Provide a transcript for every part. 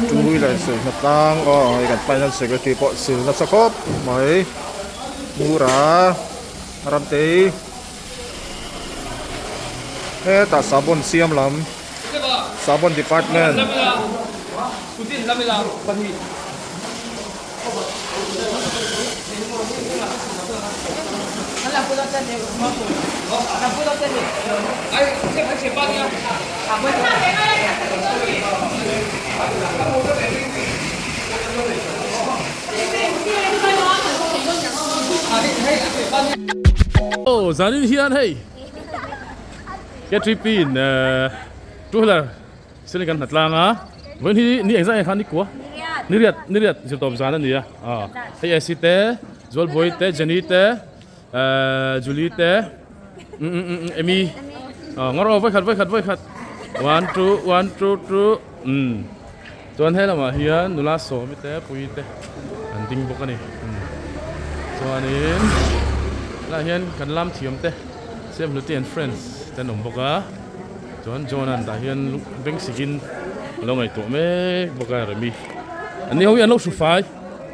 Two wheeler silna tlang aw hei kan finance secretary pawh sil nasa khawp mai Mura Ramtei hetah sahbawn siam lam sahbawn department. Aw zanin hian hei KTP in two wheeler Siling kan hnatlang a, vawiin hi ni engzah nge khan ni kua? Ni riat, ni riat zirtawp zan a ni a, aw hei Essie te, Zualbuai te, Jenny te, ehh Julie te, umm umm umm Amy aw ngawr aw vawikhat vawikhat vawikhat one two one two two umm chuan he lamah hian nula sawmi te pui te an ding bawk a ni umm chuanin helaiah hian kan lam thiam te Siamhluti and friends te an awm bawk a. Chuan John-a'n tah hian beng sikin a lo ngaihtuah mek bawk a Remi. An ni ho hi an lo hru fai,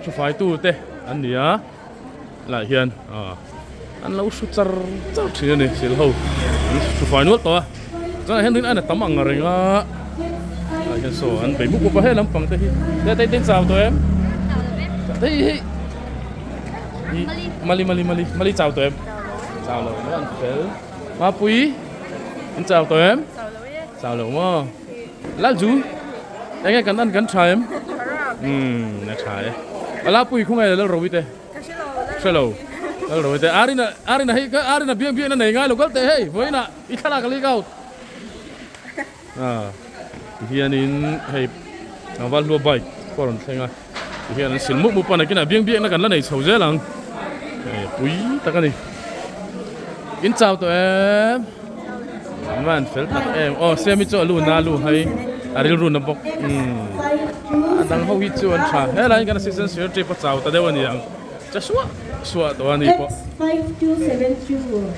hru fai tu te an ni a, helaiah hian aw an lo hru char char thin a ni sil ho an hru fai nual tawh a. Chuan ah hian rin aiin a tam ang reng a, helaiah hian saw an bei mup mup a he lampang te hi te te te chau tawh em? Hei hei mali mali mali mali chau tawh em? Chau lo an fel. Mapui, in chau tawh em? Chau lo e. Chau lo maw? Lalju, enge kan an kan tha em? Umm, a tha e. Alapui khu nge Lal Rovi te? Ka hre lo. Hre lo. Lal Rovi te. Arina, Arina hei, Arina biang biakna nei ngai lo kal teh hei, vawiinah i thlalak a leak out. Ah, tihianin hei tlangval hlua bike pawh a rawn thleng a, tihian an sil mup mup a, nakinah biang biakna kan la nei chho zel ang, hei pui tak a ni. In chau tawh em? An va han fel tak em? Aw Siami chu a lu na lu hai a rilru na bawk umm a dang ho hi chu an tha helaiin kan assistant secretary pawh chau ta deuh a ni ang che suah suah tawh a ni pawh.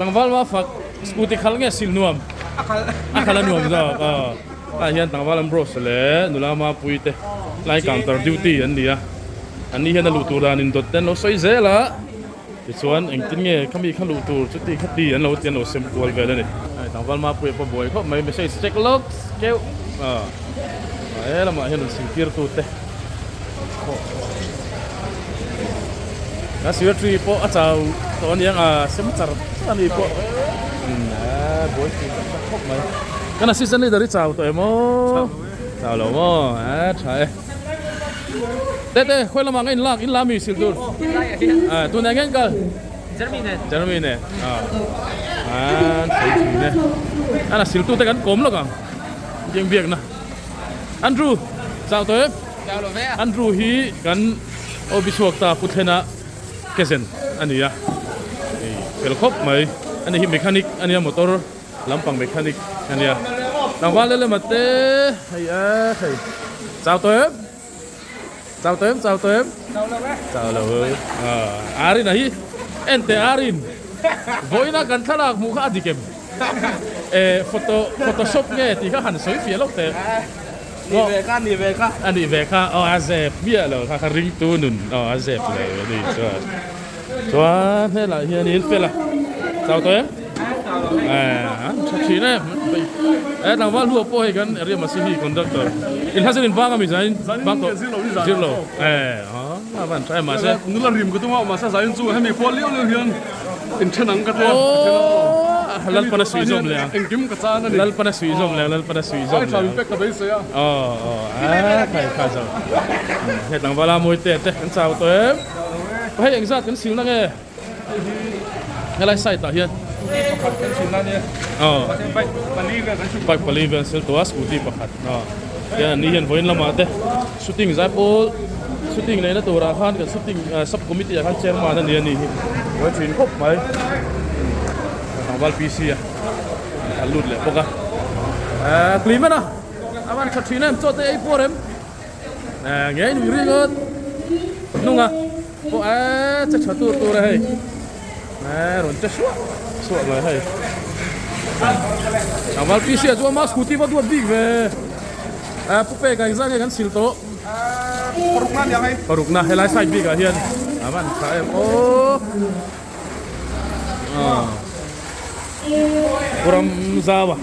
Tlangval Mafak scooty khalh nge sil nuam? A khalh a nuam zawk aw. Tah hian tlangval Ambrose leh nula Mapui te lai counter duty an ni a, an ni hian a luh tur dan indawt te an lo sawi zel a, tichuan engtin nge khami kha luh tur chuti khati an lo ti an lo sem kual vel a ni. Tlangval Mapui pawh buai khawp mai message check lawk keuh a, he lamah hian rawn sil tir tute. A secretary pawh a chau tawh aniang a sem char char a ni pawh a buai thin tak tak khawp mai kan assistant leader hi chau tawh em aw chau lo maw a tha e te te khawi lamah nge in lak in la mi sil tur a tunah nge in kal Jeremy nen a an sawi thin e an a sil tute kan kawm lawk ang biang biakna Andrew chau tawh em? Andrew hi kan OB chhuak ta Pu Thlena Kezen a ni a, hei fel khawp mai a ni hi mechanic a nia motor lampang mechanic a nia. Tlangval leh lema te hei a hei chau tawh em? Chau tawh em? Chau tawh em? Chau lo e. Arin a hi en teh Arin vawiina kan thlalak hmuh kha a dik em? Eh photo photoshop nge tih kha han sawi fiah loh teh. Ni ve kha ni ve kha. A nih ve kha aw a zep miah lo kha kha ringtu nun aw a zep lo a ni chuan. Chuan helaiah hianin fel a chau tawh em? Eh an tha thin em eh tlangval hluah pawh hei kan area Masihi conductor in hla zir in vang a mi zain vang tawh zir lo eh a van tha em mahse. Nula rim ka tum a mahse zain chu hemi khual liau liau hian. Inthen ang ka tia. Aww Lalpana suih zawm leh ang. Engkim ka chan a ni. Lalpana suih zawm leh ang Lalpana suih zawm leh ang. Ai tha min pek ka beisei a. Aw aw a khai kha zo. Hei tlangvala mawi te te kan chau tawh em. Hei engzat kan silna nge? Helai side ah hian. Scooty pakhat kan silna nia. Aw. Bike pali vel kan sil. Bike pali vel sil tawh a scooty pakhat. Aw. Tian an ni hian vawiin lamah te shooting zaipawl shooting neihna turah khan kan shooting sub committee ah khan chairman a ni a nih hi buai thin khawp mai tlangval PC a a lut leh bawk a eh Clement a a van tha thin em chaw te ei puar em eh ngei nui ringawt hnunga pawh eh che tha tur tur a hei. Eh rawn che suah suah mai hei. Tlangval PC ah chuan ma scooty va duat bik ve. Eh pu pek ah engzah nge kan sil tawh. Parukna helai side bikah hian a van tha em aw. Ram zau a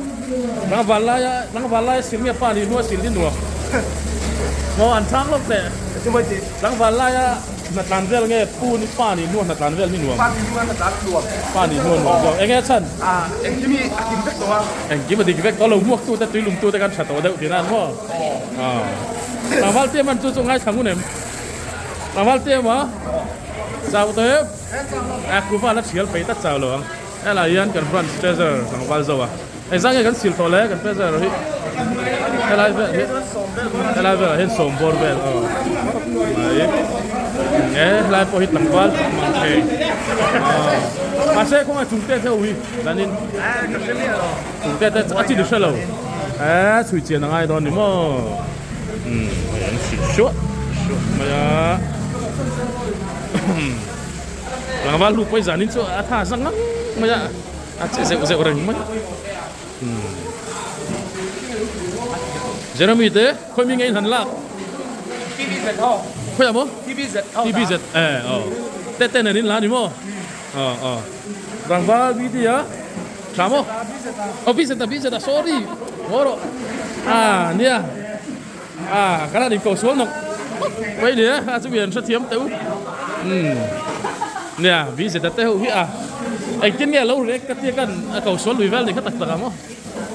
tlangval laia tlangval laia sil nge pa nih hnua sil hi nuam maw an chhang lawk teh tlangval laia hnatlan vel nge pu ni pa nih hnua hnatlan vel hi nuam pa nih hnua nuam zawk enge chhan engkim a dik vek tawh lo hmuak tu te tuilum tu te kan tha tawh deuh tihna an maw tlangval te man chu chu ngaithla ngun em tlangval te emaw chau tawh em. A kuva la thial pei tak chau lo ang. Helai hian kan branch treasurer tlangval zo a. Engzah nge kan sil tawh le kan treasurer hi helai vel hi helai velah hian sawm bawr vel aw mai e helai pawh hi tlangval chak mang thei aw mahse khawngaih chungte te ho hi zanin chungte te a chi ni hre lo e chhui chian a ngai dawn ni maw umm hei an sil suah suah mai a. Tlangval hlu pawi zanin chu a tha zang ngang mai a, a che zeuh zeuh reng mai. Jeremy te khawi mi nge in han lak? TBZ ho. Khawi ah maw? TBZ ho. TBZ eh aw. Te te nen in la ni maw? Aw aw. Tlangval BD a tha maw? Oh BZ a BZ a sorry. Maw rawh. Ah nia. Ah kan han inko sual nawk nawk mai ni a, a chumi an hrethiam teuh umm nia VZ a te ho hi a engtin nge a lo rek ka tia kan a ko sual lui vel ni kha tak tak ang aw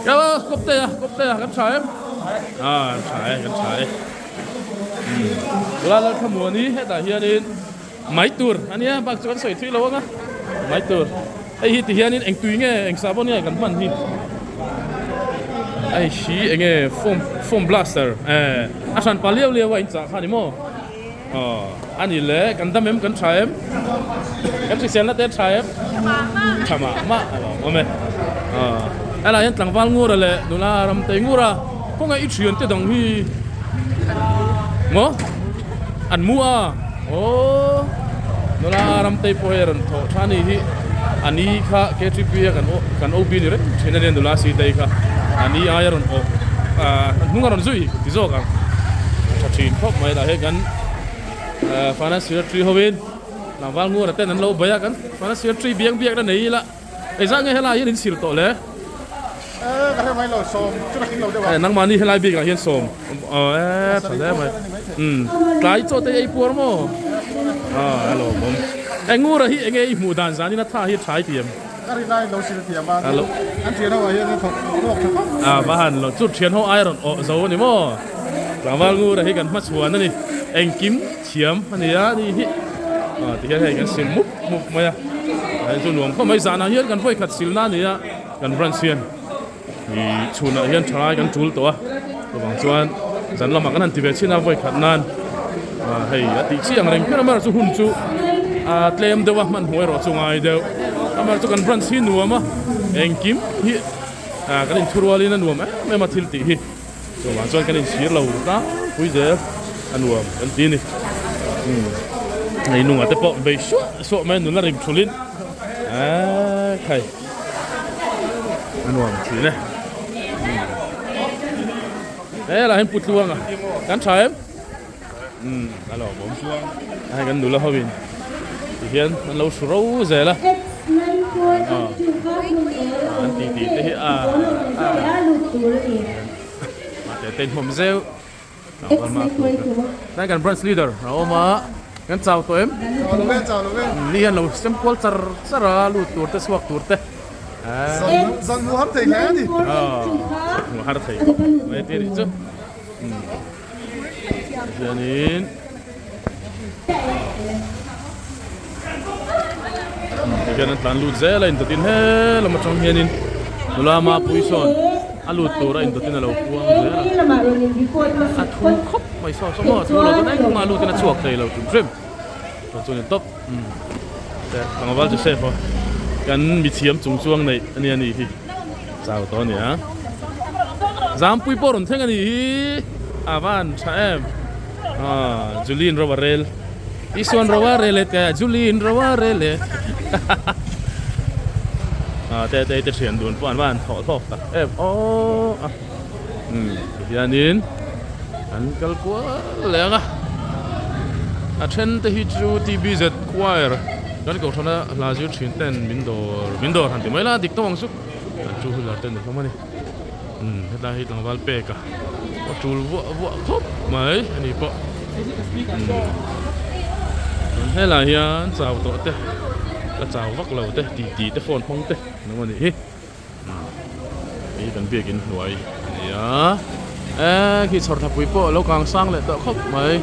ka kawp te a kawp te a kan tha em ah kan tha e kan tha e umm tuna Lalthamuani hetah hianin mai tur ania bak chu kan sawi thui lo ang a mai tur hei hi ti hianin eng tui nge eng sahbawn nge kan hman hi hei hi eng nge foam foam blaster eh a hran pa liau liau a in chah kha ni maw aw a ni le kan dam em kan tha em kan hriselna te a tha em tha mah mah a lo awm e aw helai hian tlangval ngura leh nula ramtei ngura kawngah i thian te dang hi maw. An mu a, aw nula Ramtei pawh hei a rawn thawh tha a ni hi, a ni kha KTP a kan kan OB ni reng thin a nia nula Sitei kha, a ni aia rawn awh ah hnung a rawn zui ti zawk ang, a tha thin khawp mai lah hei kan finance secretary hovin tlangval ngura ten an lo bei a kan finance secretary biang biakna nei ila. Engzah nge helai hian in sil tawh le? Eh, ka hre mai lo, sawm chu ka tling lo deuh a. Eh, nangmahni helai bikah hian sawm eh, tha hle mai. Umm, tlai chaw te ei puar maw? Ah, a lawmawm. Eh, Ngura hi enge i hmuh dan zanin a tha hi tha i ti em? Ka rin aiin lo sil thiam a, an thian ho ah hian a thawk tawk tha khawp mai. Ah, va han lo, chu thian ho ai rawn awh zo a ni maw? Tlangval Ngura hi kan hmachhuan a ni, engkim thiam a ni a, ni hi. Ah, tihian hei kan sil mup mup mai a. Hei chu nuam khawp mai zanah hian kan vawi khat silna a ni a kan branch hian ih chhunah hian thalai kan tul tawh a chuvang chuan zan lamah kan han ti ve chhin a vawi khat nan ah hei a tih chi ang reng phian a amaherawhchu hun chu a tlem deuh a hmanhmawh erawh chu ngai deuh amaherawhchu kan branch hi nuam a engkim hi ah kan inthurualin a nuam em em a thil tih hi. Chuvang chuan kan inchhir lo tlangpui zel a nuam kan ti a ni. Umm hei nungah te pawh bei suah suah mai a nula rim thulhin eee khai a nuam thin e. Umm helai hian Putluanga kan tha em? Umm a lawmawm hei kan nula ho in tihian an lo hru ro zel a an ti ti te hi a a te te in hmawm zeuh tlai kan branch leader a awm a kan chau tawh em ni hian lo sem kual char char a lut tur te chhuak tur te zan hmu har thei hle a ni hmu har thei khawp mai te nih chu. Hianin tihian an tlan lut zel a indawtin he lam atang hianin nula mapui sawn a lut tur a indawtin a lo puang zel a a thu khawp mai saw saw maw a thu lo chuan engmah lutin a chhuak thei lo hrim hrim chuan chu a ni tawp umm tlangval Joseph aw kan mithiam chung chuang neih a nia nih hi. Chau tawh a ni a. Zampui pawh rawn thleng a nih hi. A van tha em. Aw Julie in ro a rel. Isuan ro a rel e tia Julie in ro a rel e. A te te te thian dun pawh an van thawh hlawk tak em. Aw a. Umm tihianin an kal kual leh ang a. A then te hi chu TBZ choir kan kohhrana hla zir thin ten min dawr min dawr han ti mai la dik tawk ang chu an two wheeler te ni hlawm a ni. Umm hetlai hi tlangval pek a a tul vuah vuah khawp mai a ni pawh. Umm helai hian chau tawh te la chau vak lo te titi te phone hmang te an awm a nih hi. Hei kan biakin hnuai a ni a, eee khi chhawrthlapui pawh a lo kang sang leh tawh khawp mai.